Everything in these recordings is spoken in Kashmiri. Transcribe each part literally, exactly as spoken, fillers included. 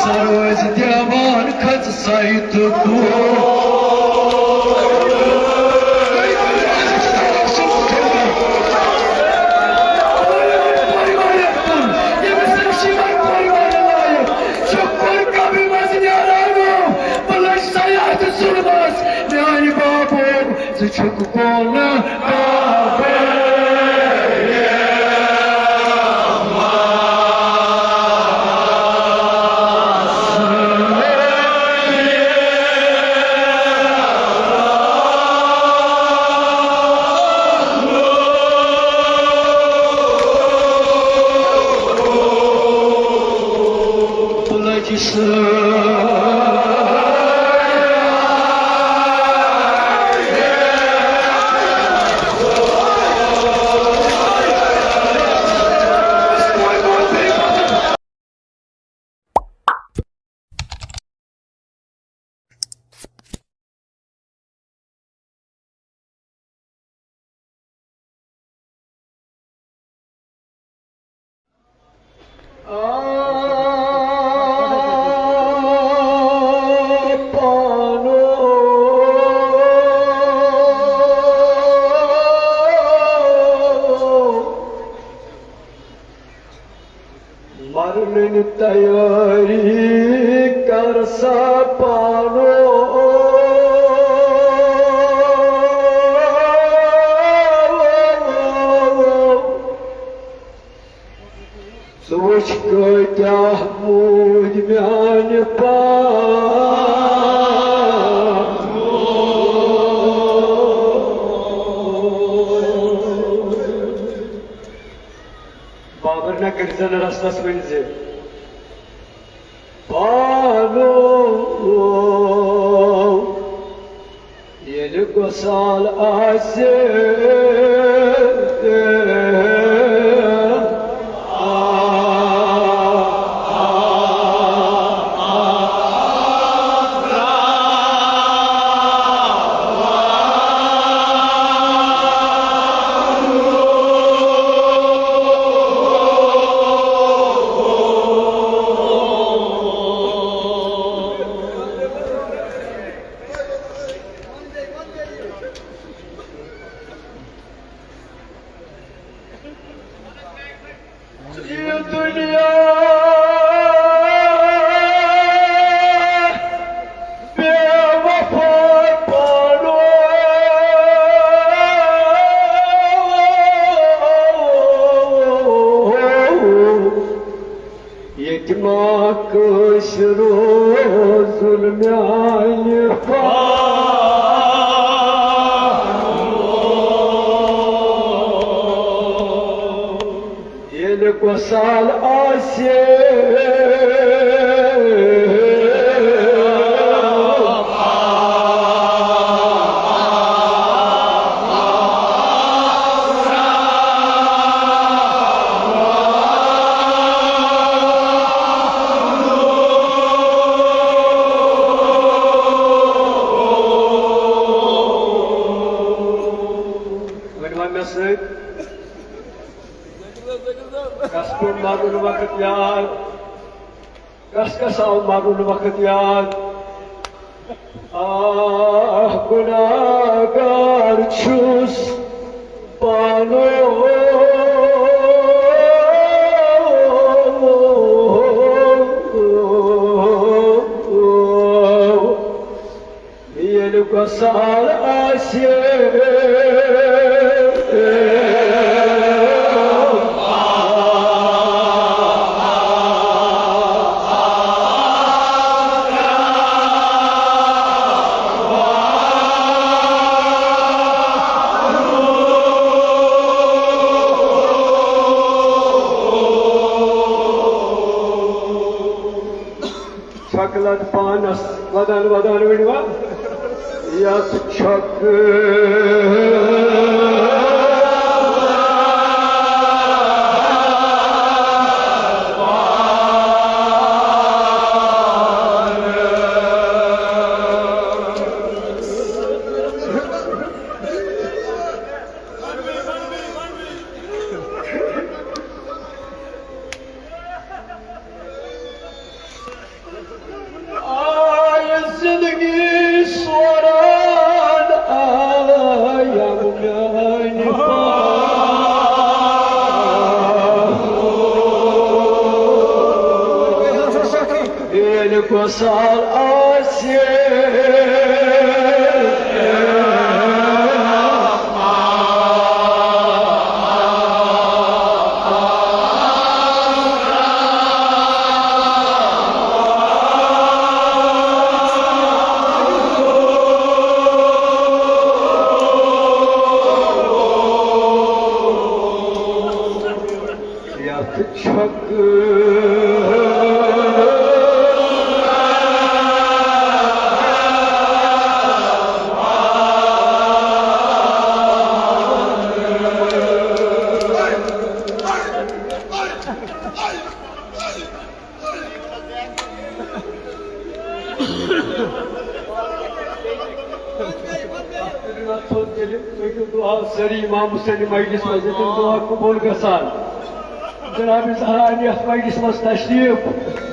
سروز دیوان کھژ سایتہٕ کُن۔ ییٚمِس رشیٖدن پٔرۍ واریاہ لایق چھُ، کوٚر قبرِ منٛز نیران، بہٕ لٔج سیاحت ظُلمس، میانہِ بابو، ژٕ چھُکھ کونہٕ بابے۔ مرنٕنۍ تیٲری کر سا پانو۔ ژٕ وٕچھ کۭتیٛاہ موٗدۍ میانہِ پانو۔ بابر نہ کٔرۍ زن رستس ؤنۍ زِ پانو ییٚلہِ گۄسال آسہِ۔ یہِ دُنیا بے وفا پانو۔ ییٚتہِ ما کٲنٛسہِ روزُن میانہِ پانو۔ ییٚلہِ گۄسال آسہِ۔ ؤنۍ وَن مےٚ سۭتۍ، کس پیوٚو مرُن وقت یاد؟ کس کس آو مرُن وقت یاد؟ آہ، گناہگار چھُس پانو۔ ییٚلہِ گۄسال آسہِ۔ چھۄکہٕ لد پانس، ودان ودان ؤنِو۔ یتھ چھۄکہٕ مثال آسہِ۔ یتھ چھکہٕ۔ تھوٚد تیٚلہِ پٔکِو دُعا، سٲری امام حسین مجلس منٛز، ییٚتٮ۪ن دُعا قبول گژھان۔ جناب زہرا یتھ مجلس منٛز تشریف،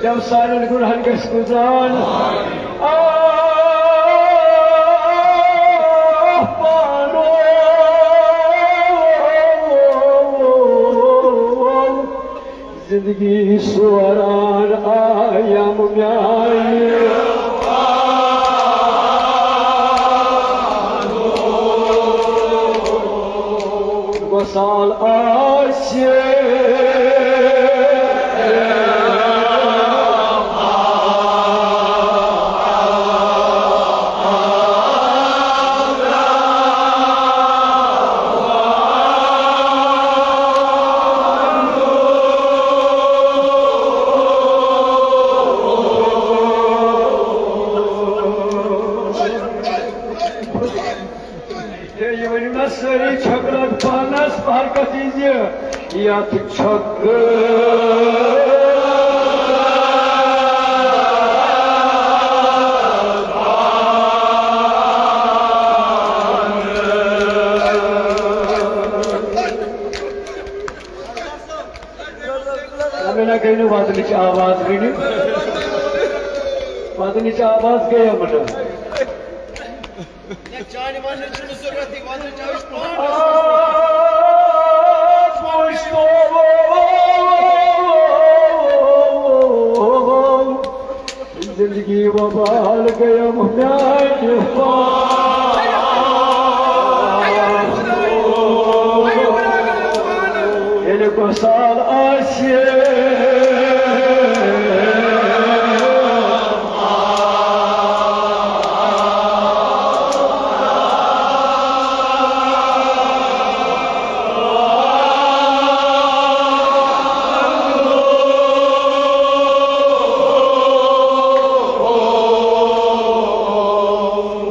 تٔمۍ سانٮ۪ن گناہن گژھِ گُزران۔ آہ، پانو۔ زندگی سوران آیم میانہِ۔ وصال آسہِ۔ ہے، یہِ ؤنِو نا سٲری چھۄکہٕ لگ پانس، حرکت ییٖزِ یتھ چھۄکہٕ۔ مےٚ نہ گٔے نہٕ ودنٕچ آواز ؤنِو۔ ودنٕچ آواز گٔیَم نہٕ۔ نہ، چانہِ وننٕچ چھُنہٕ ضروٗرتٕے، ودنٕچ آواز چھِ پانَس۔ آ، پُشتو۔ زندگی وبال گٔیَم میانہِ پاس۔ ییٚلہِ گۄسال آسہِ۔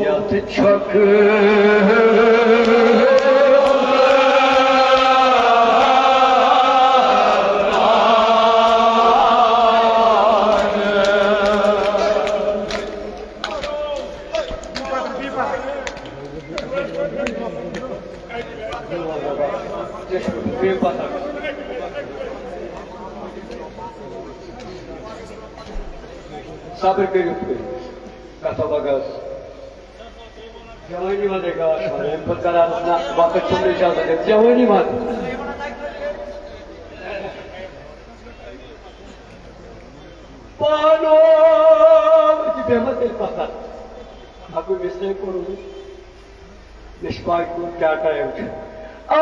یتھ چھۄکہٕ۔ صبر کٔرِو تُہۍ۔ کتھ لگس۔ جوانی منٛزے گاش ونان، ییٚمہِ پتہٕ کران نہ، وقت چھُم نہٕ اجازت دِتھ۔ جوانی منٛز۔ پانو، یہِ بیٚہمہ تیٚلہِ پتھر۔ اَکُے مِسرے کوٚرُن۔ مےٚ چھِ پَے کوٗت کیٛاہ ٹایم چھُ۔ آ،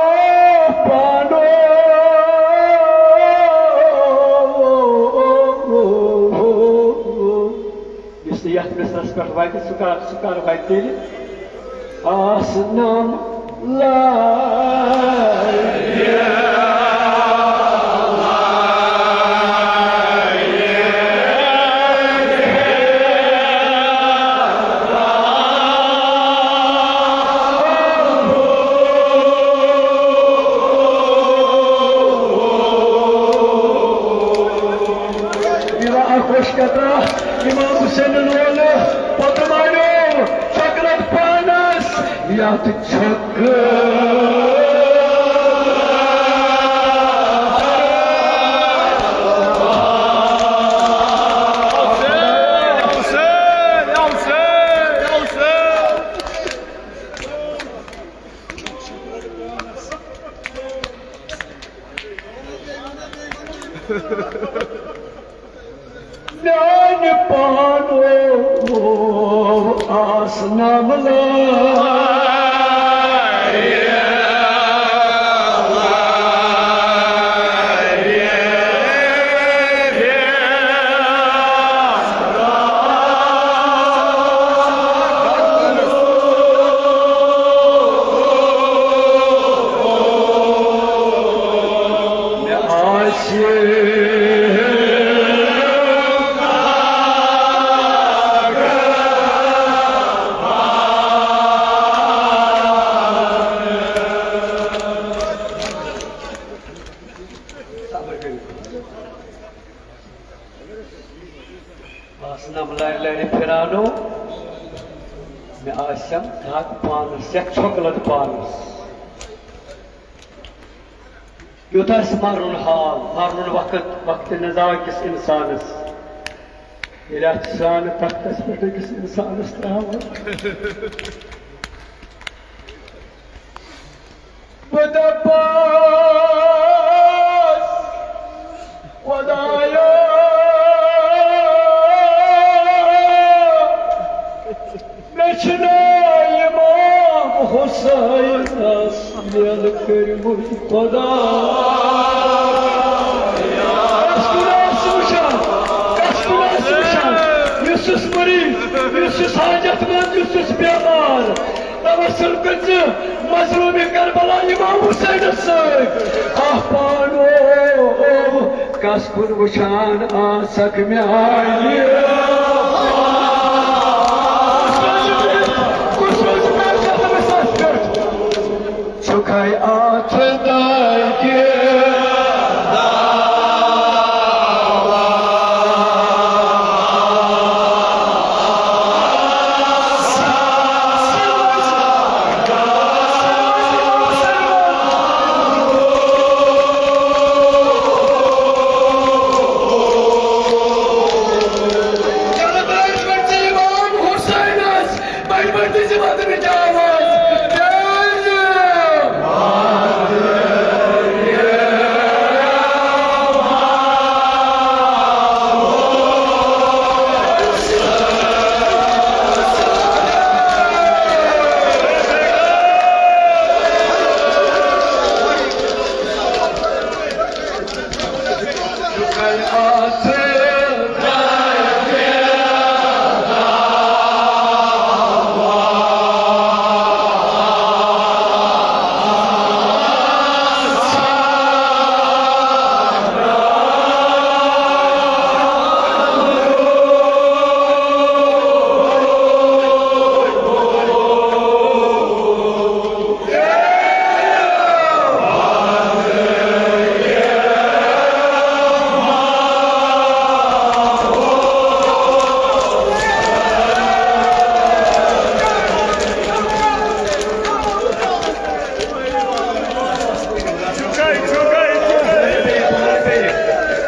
پانو۔ یُس نہٕ یَتھ مِصرَس پٮ۪ٹھ واتہِ، سُہ کر، سُہ کر واتہِ تیٚلہِ؟ آسنم لارِ۔ یہِ وۄنۍ اکھ خۄش قطرہ امام حسینن وول، پتہٕ مانیو چکرت پانس یتھ چھکہٕ۔ میانہِ پانو۔ آس نام لا آسنم لرِ لرِ پھِرانو، مےٚ آسٮ۪م دگ پانس، یتھ چھۄکہٕ لد پانس۔ یُتھ آسہِ مرُن حال، مرنُن وقت، وقتِ نزا کِس انسانس۔ ییٚلہِ اتھ سرٛانہٕ تختس پٮ۪ٹھ أکِس انسانس ترٛاوان۔ بہٕ دَپَس، خۄدایا، مےٚ چھُنہٕ امام حسینس یَلہٕ کٔرمٕژ، خۄدایا۔ کس کُن آسہِ وٕچھان؟ کس کُن آسہِ وٕچھان؟ یُس یُس مریض، یُس یُس حاجت مند، یُس یُس بیمار، توسل کٔرۍ زِ مظلوم کربلا امام حسینس سۭتۍ۔ آہ پانو، کس کُن وٕچھان آسکھ میانہِ؟ کُس روزِ بِہِتھ؟ کُس روزِ بِہِتھ؟ چھُکھے اتھ دگہِ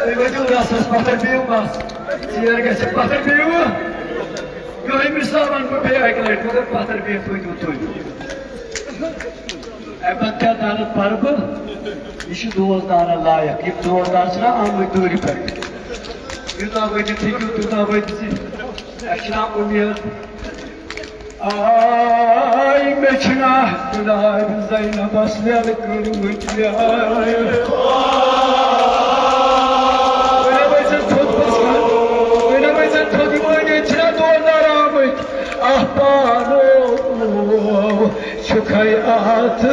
تُہۍ ؤتھِو گاسَس پَتھر بِہِو بَس۔ ژیر گژھِ پَتھر بِہِو۔ یِہوٚے مِثال وَنہٕ بہٕ بیٚیہِ اَکہِ لَٹہِ، مگر پَتھر بِہِتھ ؤتھِو تُہۍ۔ اَمہِ پَتہٕ کیٛاہ دَرٕد پَرٕ بہٕ؟ یہِ چھُ دوس دارَن لایق۔ یِم دوس دار چھِنہ آمٕتۍ دوٗرِ پٮ۪ٹھ۔ یوٗتاہ ؤتھِتھ ہیٚکِو، تیوٗتاہ ؤتھۍ زِ۔ اَسہِ چھِنہ اُمید۔ آے مےٚ چھِنہ جناب زینبس یَلہٕ کٔرمٕتۍ یار۔ وۄنۍ ہَے ؤسِتھ تھوٚد پَسنٛد، وۄنۍ ہَے ؤسِتھ تھوٚد یِمَن ییٚتہِ چھِنہ دور دار آمٕتۍ۔ آہ پانو چھُکھَے اَتھ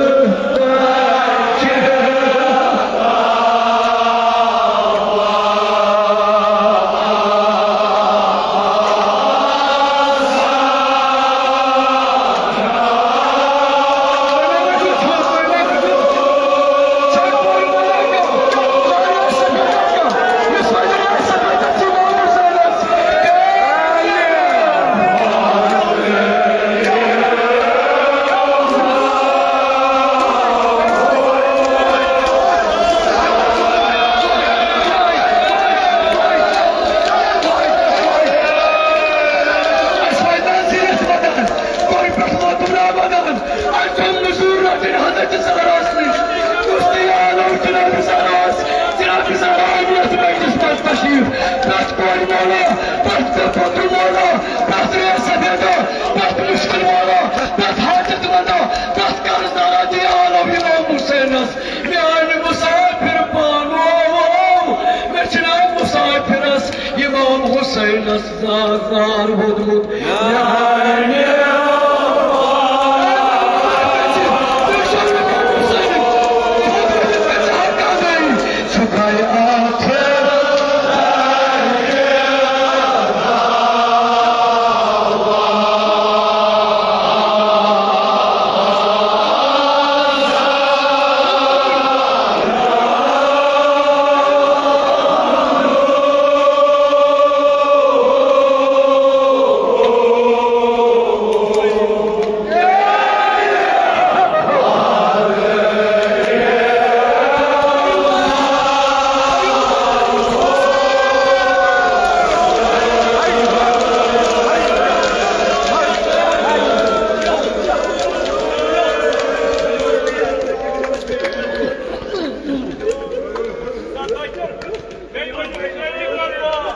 تشریف، پرٛٮ۪تھ کورِ مولا، پرٛٮ۪تھ پتر مولا، پرٛٮ۪تھ ریسہ بیٹا، ووتمُت۔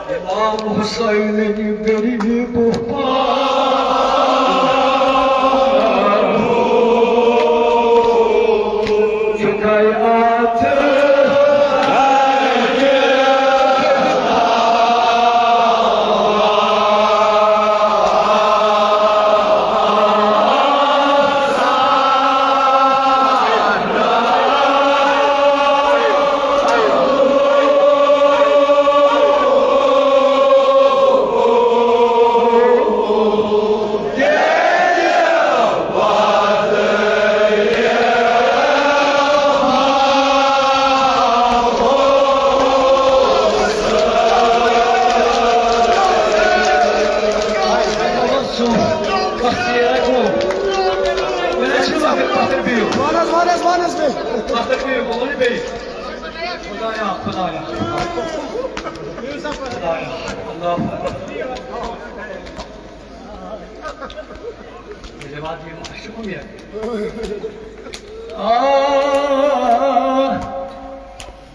امام حسین غریب پاک۔ وَن حظ، وَن حظ، وَن حظ بیٚیہِ۔ خۄدایا، خۄدایا۔ خۄدایا، اللہ۔ ییٚلہِ واتہِ یِم، اَسہِ چھُ اُمید۔ آ،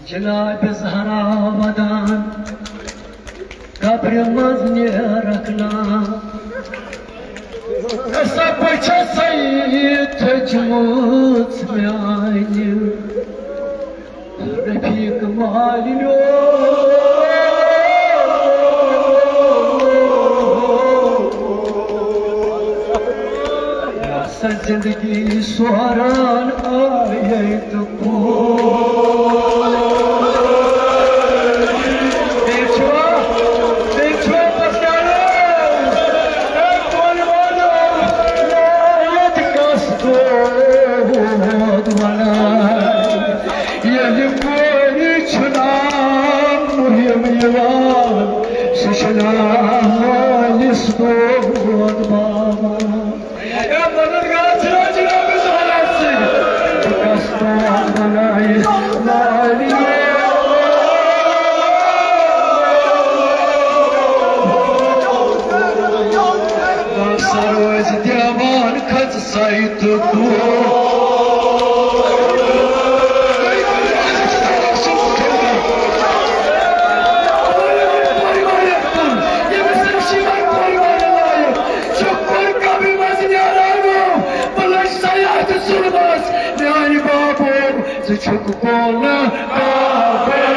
جناب زہرا ودان، قبرِ منٛز نیرکھ نا۔ سۄ بٔچھَ سیٖد تھٔچمٕژ میٛانہِ رفیق مالنیو۔ یۄس زندگی سوران آیے تہٕ گوٚو۔ بیٚیہِ چھُوا، بیٚیہِ چھُوا پتہٕ کیٛاہ؟ اے کۄلہِ والو، نایت کس دود ونان؟ ییٚلہِ کورِ چھُ ناو مُہِم یِوان، سُہ چھُ ناو مٲلِس دود باوان۔ اے مددگار چھُنہ جناب زہرا سۭتۍ؟ بہٕ کَس تام بنایہِ مالِیو۔ سروز دیوان کھژ سیت کو۔ ژٕ چھُکھ کونہٕ کعبہٕ۔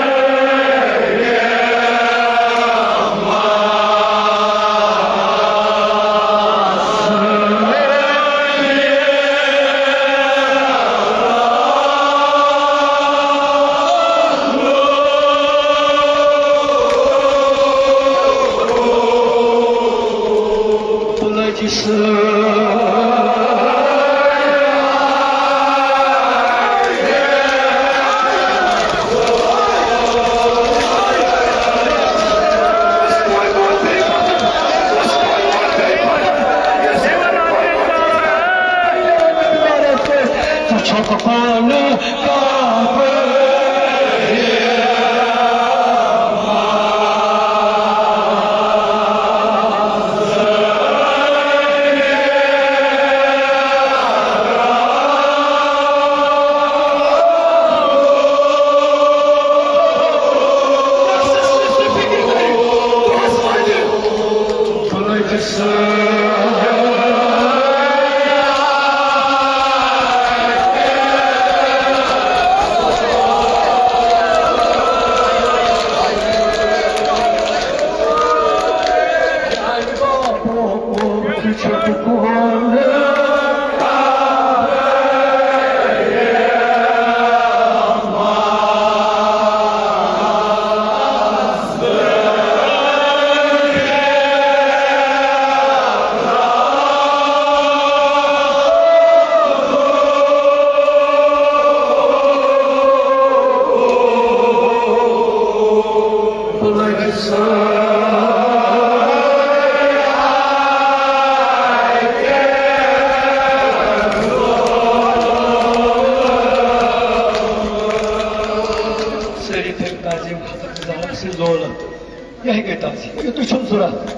یہِ ہیٚکہِ تَتھ سۭتۍ، یہِ تُہۍ چھُو ضوٚرَتھ۔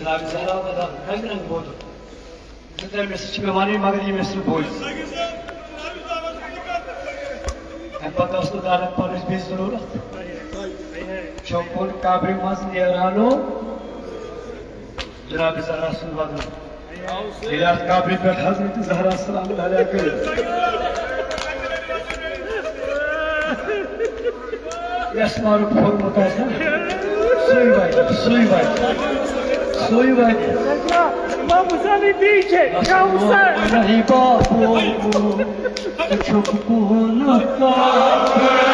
جناب زہرا بدل رنگ رنگ بوتل۔ زٕ ترٛےٚ مےٚ سۭتۍ چھِ مےٚ وَنٕنۍ، مگر یہِ مےٚ سۭتۍ بوزِ۔ اَمہِ پَتہٕ ٲس نہٕ دارَن پَنٕنِس بیٚیہِ ضروٗرت۔ چھوٚکُن قبرِ منٛز نیرانو جناب زہرا سُنٛد وَدُن۔ ییٚلہِ اَتھ قبرِ پٮ۪ٹھ حضرت زہرا سلام اللہ علیہا کٔرِتھ یَس مارُک پھوٚرمُت آسہِ نا، سُے وَتہِ، سُے وَتہِ، سُے وَتہِ۔ امام حسین بیچ ہے، یا حسین۔ نہیں باپ، ژٕ چھُکھ کون کافر۔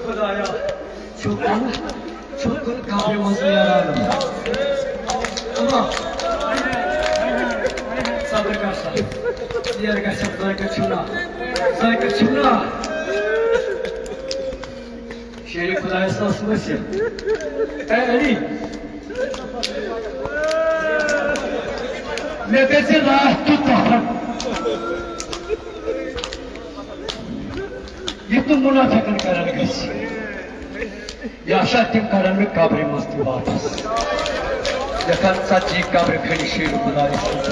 خدایا، چھُ کُن، چھُ کُن قبرِ منٛز نیران۔ اما، صبر کر سا۔ نیر گژھِ، ذٲکر چھُم نا، ذٲکر چھُم نا۔ شیرِ خدایس ٲس وٲصِل۔ اے علی، مےٚ گژھِ راتھ کیُتھ دفن۔ یہِ تِم مُنافِقن کران گژھِ، یہِ ہسا تِم کرن مےٚ قبرِ منٛز تہِ واپس۔ یتھ ہسا ژتجی قبرِ کھٔنہِ شیرِ خدایس۔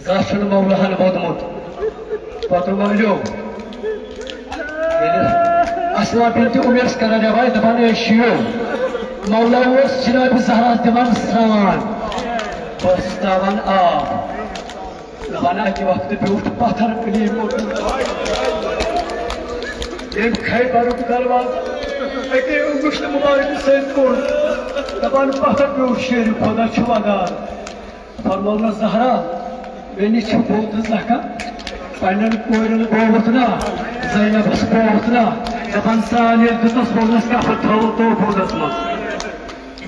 زانٛہہ چھُنہٕ مولاہن ووٚدمُت۔ پتہٕ مٲنِو، ییٚلہِ اسما بنت عمیرس کران رِوایت، دپان ٲسۍ شِیو، مولا اوس جناب زہرا دِوان سرٛان، بہٕ ٲسٕس ترٛاوان آب۔ دپان اکہِ وقتہٕ بیوٗٹھ پتھر کٕنی کوٚرمُت۔ ییٚمۍ خیبرُک دروازٕ أکے انگشت مبارک سۭتۍ کوٚڑ، دپان پتھر بیوٗٹھ شیرِ خدا چھُ ودان۔ فرموونس زہرا، مےٚ نِش چھُ بوتل زکھا، پننٮ۪ن کورٮ۪ن بووُتھ نا، زینبس بووُتھ نا، دپان سرٛان ییٚلہِ دیُتنس، ووٚننس کفن تھٲوُن توبوٗدس منٛز۔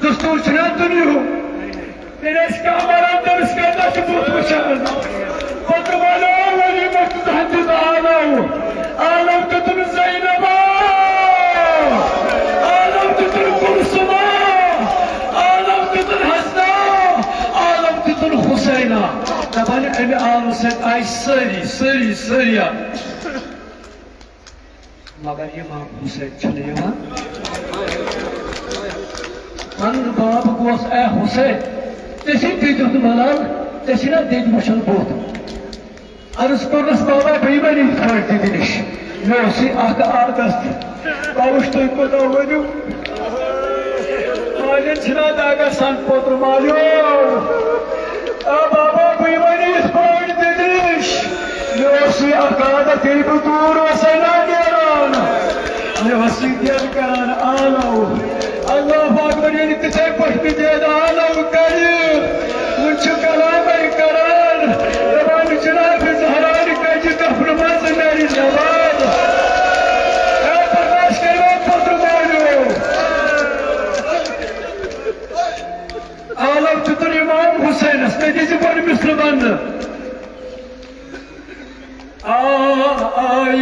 دستور چھُنہ دُنیاہُک، ییٚلہِ أسۍ کانٛہہ مران تٔمِس کَتہِ چھُ بُتھ وٕچھان؟ پتہٕ والو ؤری پٮ۪ٹھ زہن دیُت آلو، آلو دیُتُن زینبا، آلو دیُتُن کلثوما، آلو دیُتُن حسنا، آلو دیُتُن حسینا۔ دپان امہِ آلو سۭتۍ آیہِ سٲری، سٲری، سٲری۔ مگر امام حسین چھُنہٕ یِوان۔ پنُن باب گوس، اے حسین، ژےٚ چھُے دیُتمُت ملال، ژےٚ چھُے نا دِتمُت وٕچھُن بُتھ۔ عرض کوٚرنس، بابا، بہٕ یِمے نہٕ یِتھ پٲٹھۍ دِدِ نِش۔ مےٚ اوسُے اکھ عادت۔ بہٕ وٕچھ تُہۍ کوٗتاہ ؤنِو۔ مالٮ۪ن چھِنہ دگ آسان، پوتُر مالیو۔ آ بابا، بہٕ یِمے نہٕ یِتھ پٲٹھۍ دِدِ نِش۔ مےٚ اوسُے اکھ عادت، ییٚلہِ بہٕ دوٗر اوسے نہ نیران، مےٚ اوسُے دٮ۪د کران آلو۔ اللہ اکبر، ییٚلہِ تِتھے پٲٹھۍ مےٚ دٮ۪د آلو کرِ، وۄنۍ چھُ کلامے کران، دپان جناب زہرا نہِ کجہِ کفنہٕ منٛز میانہِ زبان۔ اے برداشت کٔرِو، پوتُر مالیو۔ آلو دیُتُن امام حسینس، مےٚ دِژ گۄڈٕ مِصرٕ وننہٕ۔ آ، آے،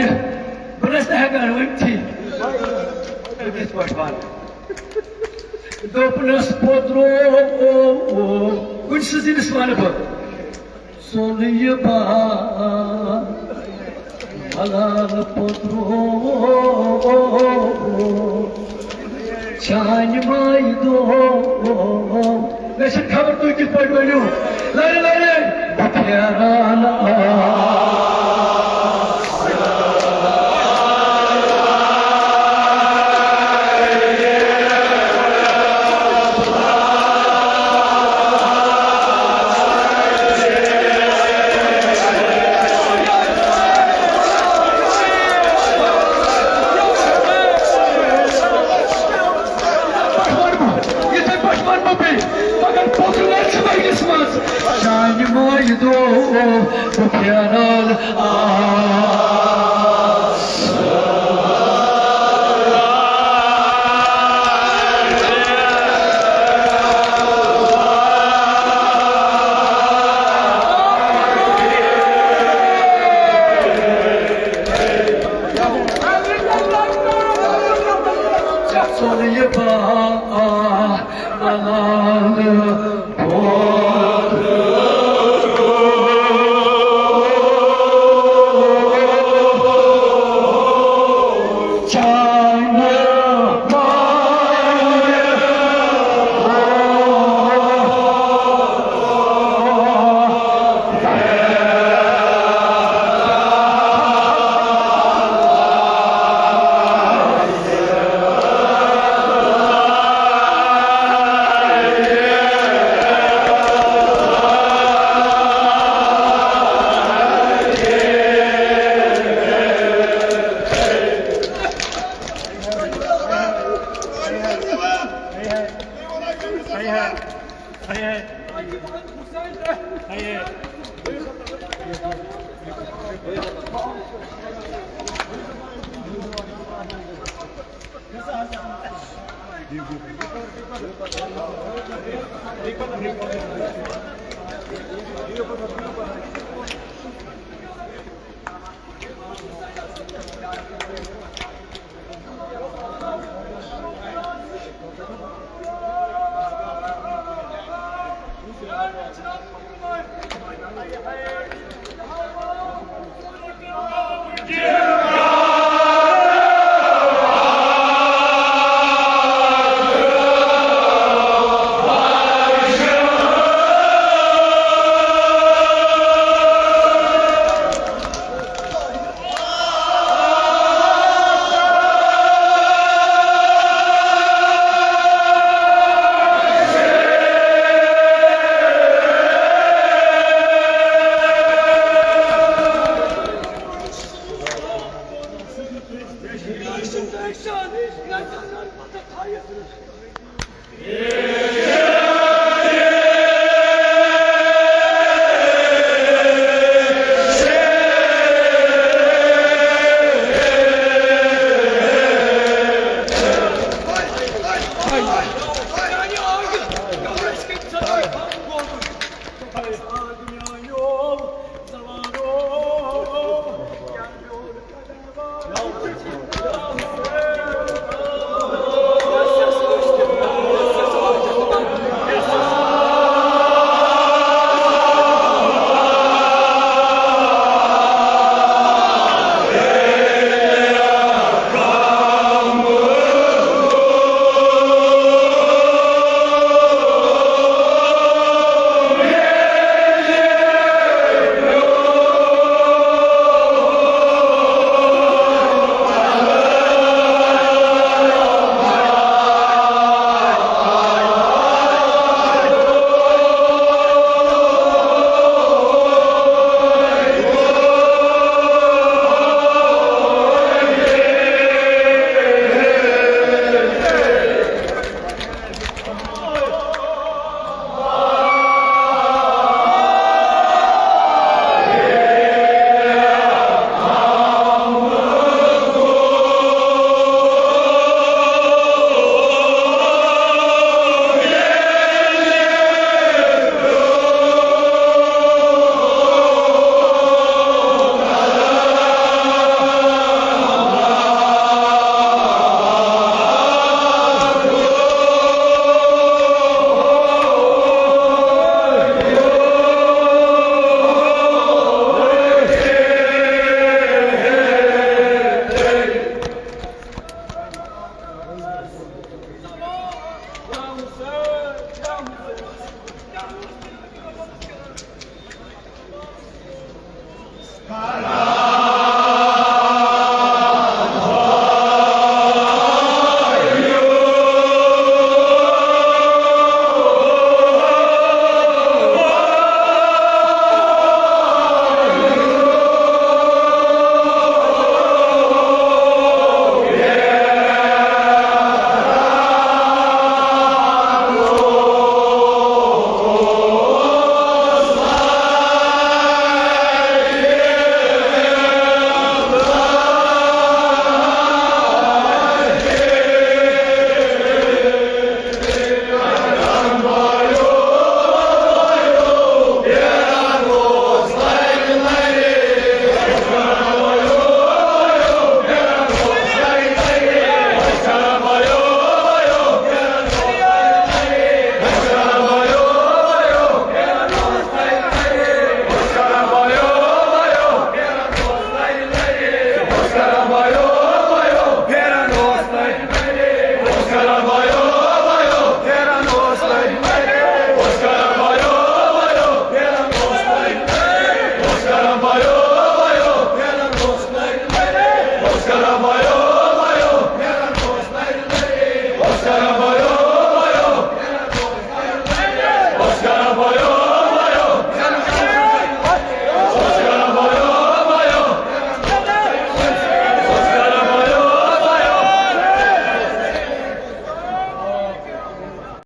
بہٕ نہ چھُس نہٕ ہٮ۪کان ؤنتھٕے۔ بہٕ کِتھ پٲٹھۍ وَنہٕ؟ دوٚپنَس پوٚترو، او، او، کُنہِ سٕنٛز أمِس وَنہٕ بہٕ؟ تُل یہِ بار ملال پوٚترو چانہِ مایہِ دۄہ۔ مےٚ چھِ خبر تُہۍ کِتھ پٲٹھۍ ؤنِو۔ لرِ لرِ بہٕ پھیران آس۔ یِتھَے پٲٹھۍ وَنہٕ بہٕ بیٚیہِ، مگر پوٚتُس چھُ أکِس منٛز۔ چانہِ مٲلۍ دۄہ بہٕ پھیران آس۔ ژےٚ ژوٚل یہِ بار ملال پوٚتُس۔